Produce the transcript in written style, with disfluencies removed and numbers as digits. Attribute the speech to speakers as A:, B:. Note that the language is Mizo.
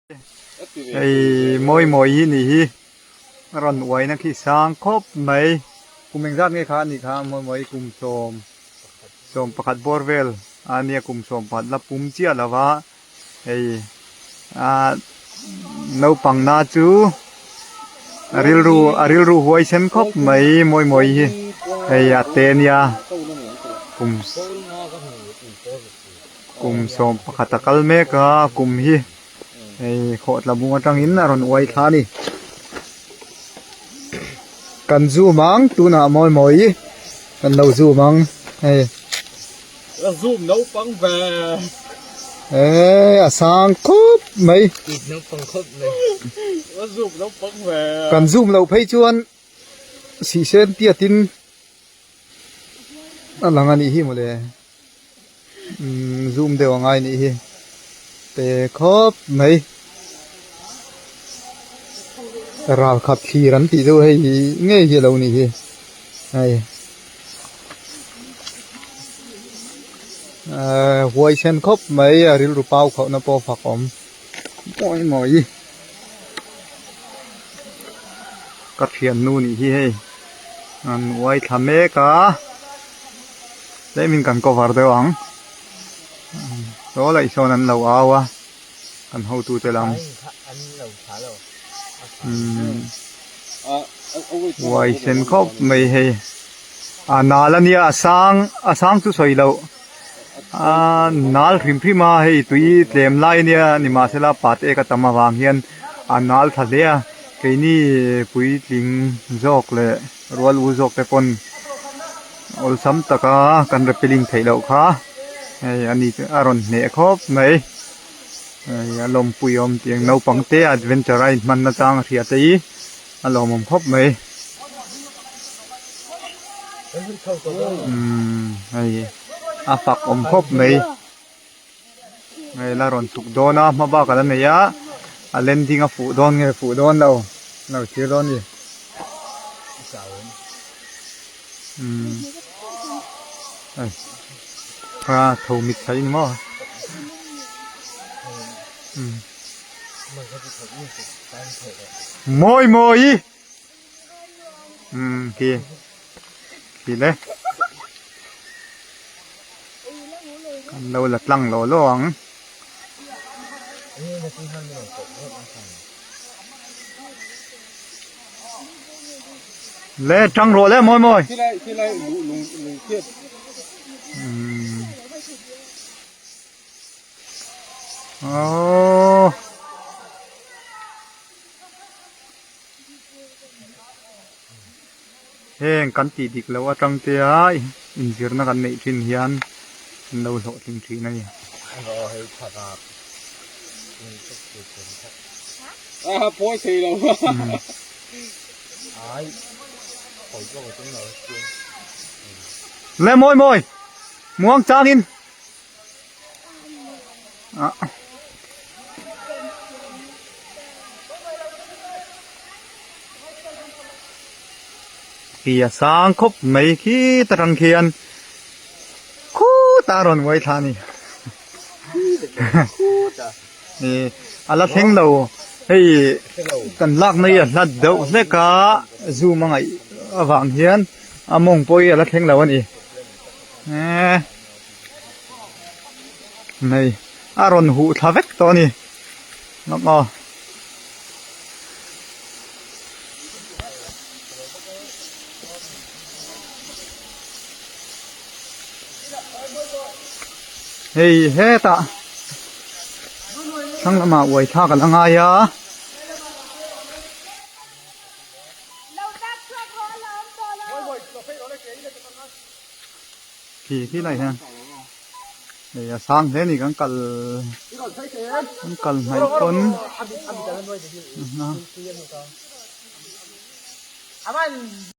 A: Hei mawi mawi hi nih hi a rawn uaina khi sang khawp mai kum engzat nge kha a nih kha mawi mawi kum sawm sawm pakhat bawr vel a nia kum sawm pakhat la pum chiah lo va hei ah naupang na chu a rilru a rilru huai sen khawp mai mawi mawi hi hei a te nia kum. Kum 11 a kal mek a kum hi hei khawhtla bung atangin a rawn uai thla a ni. Kan zoom ang tunah mawi mawi kan lo zoom ang hei.
B: Ka zoom naupang ve.
A: Eee a sang khawp mai.
C: Naupang khawp mai.
B: Ka zoom naupang ve.
A: Kan zoom loh phei chuan sihsen tiatin a lang a nih hi mawle. Umm zoom deuh a ngai nih hi te khawp mai ral khat thlir an tih deuh hei hi ngei hi a lo nih hi hei ahh huai sen khawp mai a rilru pau khauh na pawh fak awm mawi mawi ka thiannu nih hi hei an uai thla mek a. Tlemin kan cover deuh ang saw laih sawn an lo au a kan hotute lam umm uai sen khawp mai hei a nal ania a sang a sang chu sawi loh a nal hrim hrim a hei tui tlem lai ania nimahsela pat ek a tam avang hian a nal tha hle a keini puitling zawk leh rual u zawk te pawn. Awlsam taka kan repelling theih loh kha hei a ni a rawn hneh khawp mai hei a lawmpui awm tiang naupang te adventure a inhman na chang a hria te hi a lawmawm khawp mai umm hei a fak awm khawp mai hei la rawn chhuk dawn a hma bak ala nei a a landing a fuh dawn nge fuh dawn lo lo thlir dawn a ni. Umm ai a tho mit thei ni maw umm mawi mawi umm khi khi le kan lo la tlang lo lo ang. Le tang rawh le mawi mawi. Aww. Heng kan tih dik loh atang te a inzirna kan neih thin hian an lo hlawhtling thin a ni. Le mawi mawi muang changin. Khi a sang khawp mai khi ta rang khian khutah a rawn uai thla a ni a la thleng lo hei kan lak na hi a hlat deuh hlek a zoom a ngaih avang hian a mawng pawh hi a la thleng lo a ni eee. Nei a rawn huh thla vek tawh a ni lawk aw. Hei hetah thlang lamah uai thlak a la ngai a. Khi khi lai hian hei a sang hle a ni kan kal kan kal hnaih pawn